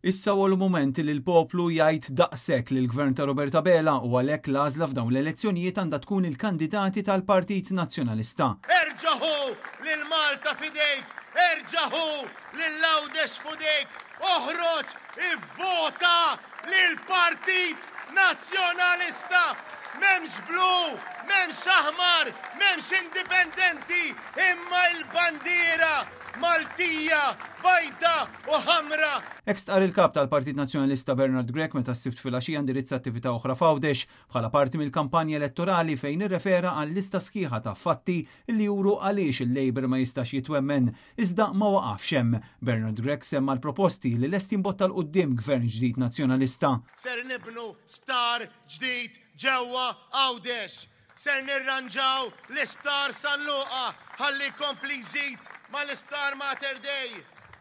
Issa huwa l-mument li l-poplu jgħid daqshekk lill-Gvern ta' Robert Abela u għalhekk l-għażla f'dawn l-elezzjonijiet għandha tkun il-kandidati tal-Partit Nazzjonalista. Erġa' ħu lil Malta f'idejk, erġa' ħu lil Għawdex f'idejk, oħroġ ivvota lill-Partit Nazzjonalista! M'hemmx blu, m'hemmx aħmar, m'hemmx indipendenti, imma l-bandiera Maltija bajda u ħamra. Hekk stqarr il-Kap tal-Partit Nazzjonalista Bernard Grech meta s-Sibt filgħaxija indirizza attività oħra f'Għawdex bħala parti mill-kampanja elettorali fejn irrefera għal lista sħiħa ta' fatti li juru għaliex il-Labour ma jistax jitwemmen. Iżda ma waqafx hemm. Bernard Grech semma l-proposti li lest jimbotta 'l quddiem Gvern ġdid Nazzjonalista. Ser nibnu sptar ġdid ġewwa Għawdex. Ser nirranġaw l-Isptar San Luqa ħalli jkompli jżid mal-Isptar Mater Dei.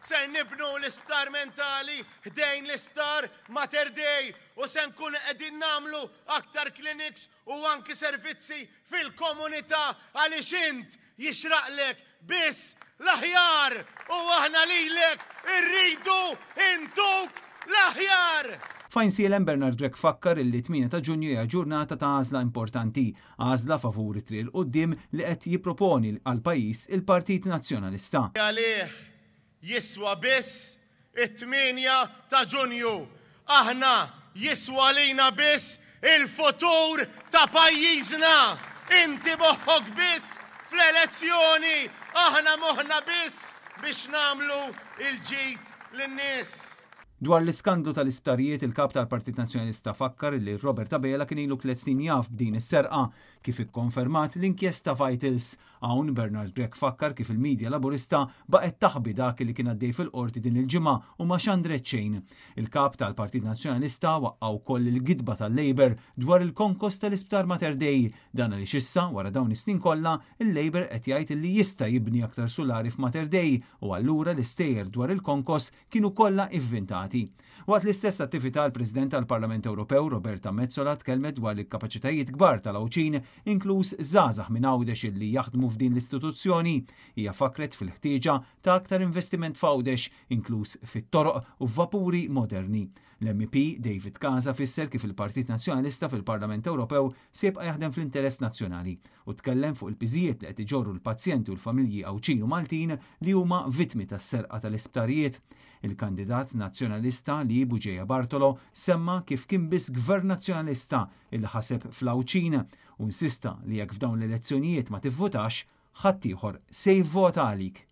Ser nibnu l-Isptar Mentali ħdejn l-Isptar Mater Dei u se nkunu qegħdin nagħmlu aktar clinics u anki servizzi fil-komunità għaliex int Jixraqlek biss l-aħjar u aħna lilek irridu intuk l-aħjar! F'Għajnsielem Bernard Grech fakkar illi 8 ta' Ġunju hija ġurnata ta' għażla importanti, għażla favur it-triq 'il quddiem li qed jipproponi għall-pajjiż il-Partit Nazzjonalista. Għalih Jiswa biss it-tmienja ta' Ġunju. Aħna jiswa għalina biss il-futur ta' pajjiżna. Inti moħħok biss fl-elezzjoni, aħna moħħna biss biex nagħmlu l-ġid lin-nies. Dwar l-iskandlu tal-isptarijiet, il-Kap tal-Partit Nazzjonalista fakkar li Robert Abela kien ilu tliet snin jaf b'din is-serqa, kif ikkonfermat l-inkjesta Vitals. Hawn Bernard Grech fakkar kif il-media Laburista baqgħet taħbi dak li kien għaddej fil-Qorti din il-ġimgħa u ma xandret xejn. Il-Kap tal-Partit Nazzjonalista waqqa' wkoll il-gidba tal-Labour dwar il-konkos tal-Isptar Mater Dei. Dan għaliex issa, wara dawn is-snin kollha, il-Labour qed jgħid li jista' jibni aktar sulari f'Mater Dei u allura l-istejjer dwar il-konkos kienu kollha ivvintati. Waqt l-istess attività l-President tal-Parlament Ewropew Roberta Metsola tkellmet dwar l-kapaċitajiet kbar tal-Għawdxin inkluż żgħażagħ minn Għawdex illi jaħdmu f'din l-istituzzjoni. Hija fakkret fil-ħtieġa ta' aktar investiment f'Għawdex inkluż fit-toroq u f'vapuri moderni. L-MEP David Casa fisser kif il-Partit Nazzjonalista fil-Parlament Ewropew se jibqa' jaħdem fl-interess nazzjonali u tkellem fuq il-piżijiet li qed iġorru l-pazjenti u l-familji Għawdxin u Maltin li huma vittmi tas-serqa tal-isptarijiet. Il-kandidat Nazzjonalista Lee Bugeja Bartolo semma kif kien biss Gvern Nazzjonalista li ħaseb fl-Għawdxin u insista li jekk f'dawn l-elezzjonijiet ma tivvutax, ħaddieħor se jivvota għalik.